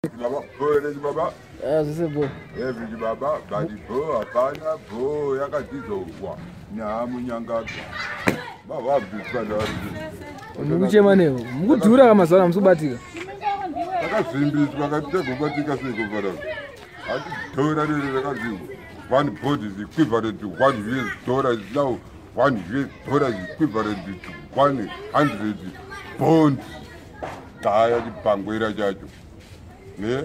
Baba, bho here chibaba? Ah, zvese bho. Heavy chibaba, but bho hapana, bho yakadzidzorwa naMunyangagwa. Baba Mukuchema nevo. Mukudhura kamazuva ano musi kubatika. Takazvimbiswa katitegobatika seiko fana. Hati dhora riri rakanzi one bond is equivalent to $1 US is now $1 US is equivalent to 100 bond. Taya chibhangwera chacho. Ne?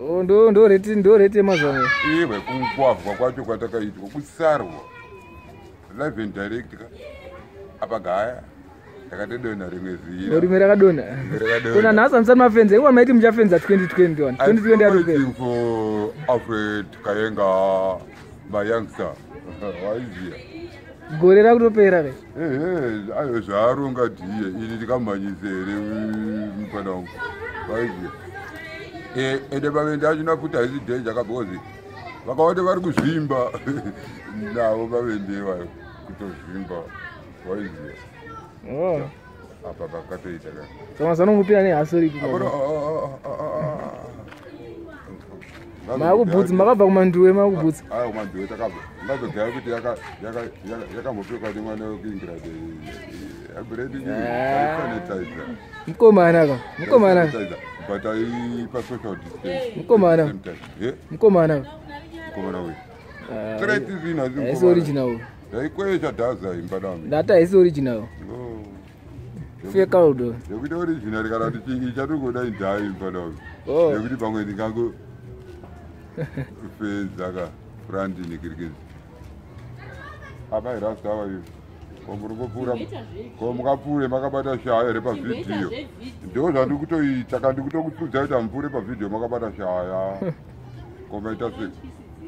Oh, ndo rate yemazuva ano. Iwe, kukwavwa kwacho kwatakaitwa kusarwa live and direct ka apa gaya takatodonha rimwe zira. Rimwe rakadonha. Rakadonha. Kuna nhasi hamusati mafenza. Iwa maiti muchafenza 2021. I'm 2020 yatopera. waiting for Alfred Kayenga, my youngster. Waiziya. Gore rakutopera re. Ehe, ayo zvaaronga dhiye ini ndikamhanyise here mufana wangu. Waiziya. Eh, ende vavende achina futi haisi danger ka, because vakawanda vari kuzvimba navo vavende vayo kutozvimba, waiziya. Oh. Apa pakatoita ka. Saka mazuva ano mupira nehaso ripi? Apana. Makubhutsi, makabva kumanduwe makubhutsi. Aya, kumanduwe takabva. Ngazogaya kuti yakambopfekwa nemwana wekuEngland brand. Sanitizer. Mukomana ka. Mukomana. But aipa social distance. Mukomana. Same time. Eh? Mukomana. Mukomana uyu. Ah, Straight zvinhu asi. Haisi original. Ndaikwesha dhaza imba nami. Ndati haisi original. Fake out. Yekuti original kana kuti ichatongoda indhai imba nami. Oh. Nekuti pamwe ndingango fenza ka front nekirikezi. Apa irasta ava iyo. Ko ko mukapfuure makabata shaya here pavhidhiyo? Ndo zvandiri kutoita ka, ndikutokutsudza kuti hamupfuure pavhidhiyo makabata shaya. Komaita sei?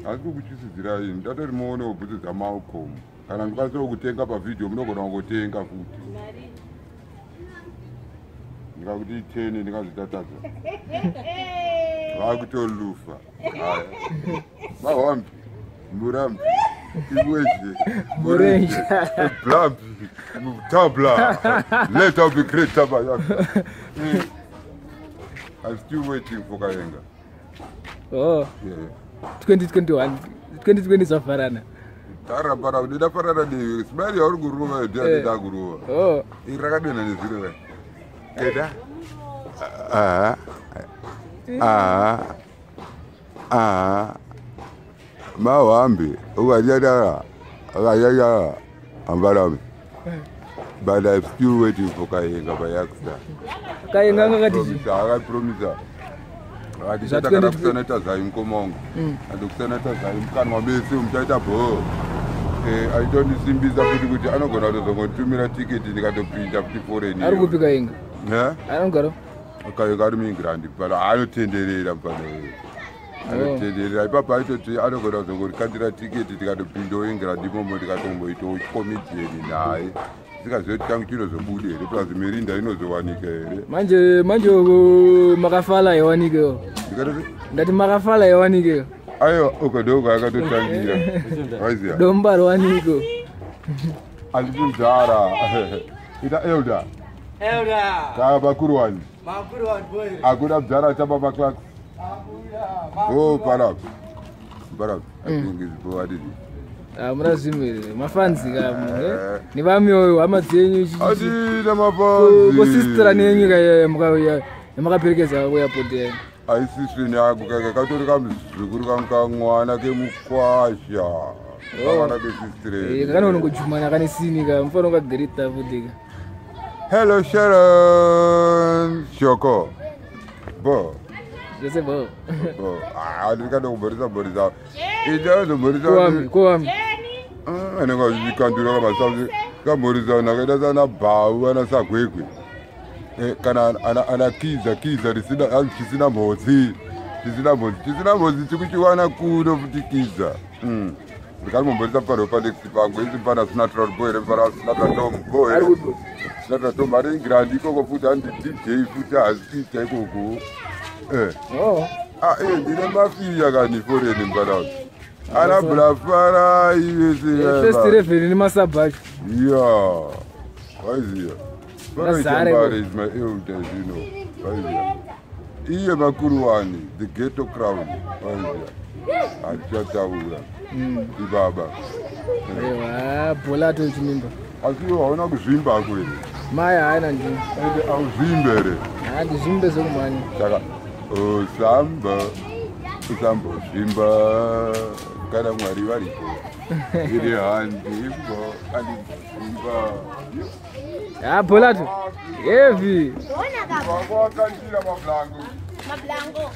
Asi kukutyisidzirai, ndatori muonewo bhutsu dzaMalcolm. Kana ndikwanisawo kutenga pavhidhiyo, munogona kungotenga futi. Ndikakuti 10 ndingazvitatadza vakutolufa. Haya, mahwambi murambi iweje. Murenje. Blambi tabla, let up be great taba. I'm still waiting for Kayenga. Oh. Yeah. 2021, 2020 zvavharana. Tarapara ndinofanana newe, smile yauri kurova ndiya kurova. Oh. Iri rakadonha nezviro vai keda. Aha, aha, aha, mahwambi ukanyanyara akanyanyara hambarami, but I'm still waiting for Kayenga payakusa. Kayenga ngakati chi? Akapromisa akati Zva chatakada 2020. Kusanata zai mukoma wangu, andokusanata zai mukanwa mese muchaita bho. Aitondisimbisa futi kuti anogona kutozongotumira tiketi ndikatopinda futi foreign. Ari kupi Kayenga? Eh? Anogara. Kayenga ari muEngland pano, anotenderera pano, anotenderera ipapo. Aitoti anogona kuzongorikandira tiketi tikatopindawo England imomo, tikatomboitawo comedian naye. Sikazive kuti changu chinozobuda here, plus mirinda inozowanika here. Manje makafala yawanikeyo. Ndikatoti Ndati makafala yawanikeyo. Aiwa, uko ndoko akatotangira, waiziya. Domba rawaniko. Handiti mudhara ita elder. Elder. Kaa makuru wani. Makuru wani boy. Hakuna mudhara achamba maclarks. Abuya. Oh, parapi parapi, I think is bo adidi. Hamuna zvimwe mafanzi ka nevamwe hama dzenyu. Adina mafanzi. Kosistera nenyu yamakaperekedza kuairport yayo. Aisisweni yako kaka katori kamuzukuru kangu kamwana kemukwasha, kamwana kesistireni. Kakanonongojumana kane sini ka mufanira kukagerita futi ka. Hello Sharon shoko bo. Zvese bo. Bo, ndikada kumhorisa mhorisa itaazomhorisa. Kowami kowami. Anenge achikandura kamasazi kamhorisana akaita sana bhau ana sagwegwe. Kana ana kiza kiza risina chisina mhodzi, chisina mhodzi, chisina mhodzi tikuchiwana kuno futi kiza. Ndikarimomhorisa pano panext pangu isi pana sinatra bo here, pana Sinatra Tom bo Ari here. kupi? Sinatra Tom ari England ikoko futi, handi DJ futi, haasi kuita ikoko. Oh. Ah, ndine mafiya kani foreign mbalauzi ana bulafarai vese. First 11 nemasabha acho. Yeah, waiziya. Mazare Farai is my elder, you know. Waiziya. Iye makuruwani, the ghetto crown. Waiziya. Hatichataura. Ibaba. Aiwa, bholato chimimba. Asi iwe hauna kuzvimba hako here? Mai haana ndini. Ende hauzvimbe here? Handizvimbe zvekumhanya. Saka usamba usambozvimba kana Mwari varipo. Iri handimbo andimbozvimba. Ha, bholato. Heavy. Wanga wakandira mablango. Mablango.